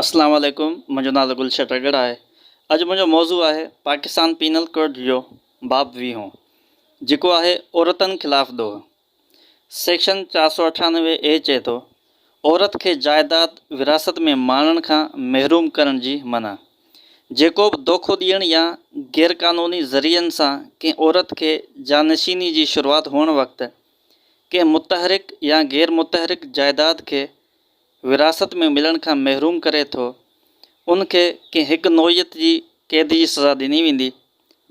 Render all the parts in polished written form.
اسلام عليڪم منهنجو نالو گلشن رڳڙ آهي اڄ منهنجو موضوع آهي پاڪستان پينل ڪوڊ جو باب ويهون جيڪو آهي عورتن خلاف ڏوهه سيڪشن 498 اي چئي ٿو عورت کي جائيداد وراثت ۾ ماڻڻ کان محروم ڪرڻ جي منع جيڪو به دوکو ڏيڻ يا غيرقانوني ذريعن سان ڪنهن عورت کي جانشيني جي شروعات هئڻ وقت ڪنهن متحرڪ يا غير متحرڪ جائيداد کي وراثت ۾ ملڻ کان محروم ڪري ٿو، ان کي ڪنهن هڪ نوعيت جي قيد جي سزا ڏني ويندي،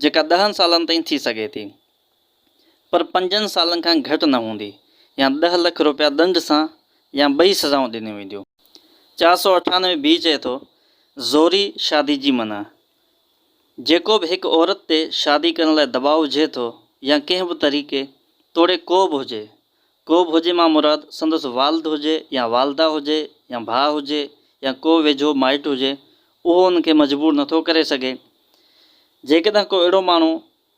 جيڪا ڏهن سالن تائين ٿي سگهي ٿي، پر پنجن سالن کان گهٽ نه هوندي يا ڏهه لک روپيا ڏنڊ سان يا ٻئي سزائون ڏنيون وينديون. 498 بي چئي ٿو، زوري شادي جي منع، جيڪو به هڪ عورت تي شادي ڪرڻ لاء دٻاء وجهي ٿو يا ڪنهن به طريقي توڙي ڪو به هجي، ڪو به هجي مان مراد سندس والد هجي يا والده هجي يا ڀاء هجي يا ڪو ويجهو مائٽ هجي اهو ان کي مجبور نه ٿو ڪري سگهي. جيڪڏهن ڪو اهڙو ماڻهو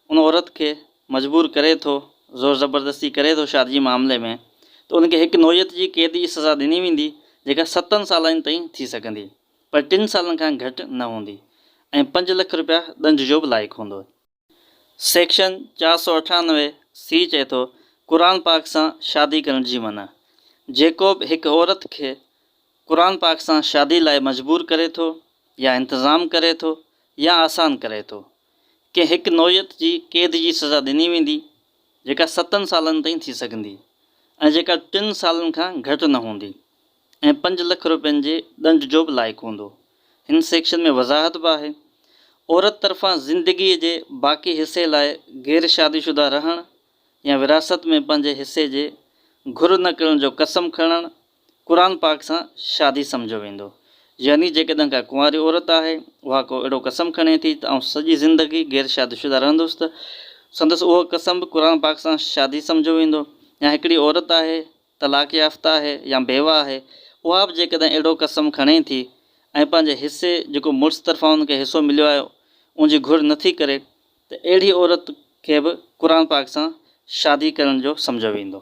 ان عورت کي مجبور ڪري ٿو، زور زبردستي ڪري ٿو شادي جي معاملي ۾ ته ان کي هڪ نوعيت جي قيد جي سزا ڏني ويندي جيڪا ستن سالن تائين ٿي سگهندي پر ٽن سالن کان گهٽ نه هوندي ۽ پنج لک رپيا ڏنڊ جو به لائق هوندو. سيڪشن 498 سي چئي ٿو، قرآن پاڪ سان شادي ڪرڻ جي منع. جيڪو به هڪ عورت کي قرآن پاڪ سان شادي لاء مجبور ڪري ٿو يا انتظام ڪري ٿو يا آسان ڪري ٿو، ڪنهن هڪ نوعيت جي قيد جي سزا ڏني ويندي، جيڪا ستن سالن تائين ٿي سگهندي ۽ جيڪا ٽن سالن کان گهٽ نه هوندي. ۽ پنج لک روپين جي ڏنڊ جو به لائق هوندو. هن سيڪشن ۾ وضاحت به آهي. عورت طرفان زندگيء جي باقي حصي لاء غير شادي شده رهڻ يا وراثت ۾ پنهنجي حصي جي گهر نه ڪرڻ جو قسم کڻڻ قرآن پاڪ سان شادي سمجهيو ويندو. يعني جيڪڏهن ڪا ڪنواري عورت آهي اها ڪو اهڙو قسم کڻي ٿي ته آئون سڄي زندگي غير شادي شده رهندس ته سندس اهو قسم به قرآن پاڪ سان شادي سمجهيو ويندو يا هڪڙي عورت آهي طلاق يافته آهي يا بيوه آهي، اها به جيڪڏهن اهڙو قسم کڻي ٿي ۽ پنهنجي حصي جيڪو مڙس طرفان ان کي حصو مليو آهي ان جي گهر نه ٿي ڪري ته اهڙي عورت کي به قرآن پاڪ سان شادي ڪرڻ جو سمجهيو ويندو.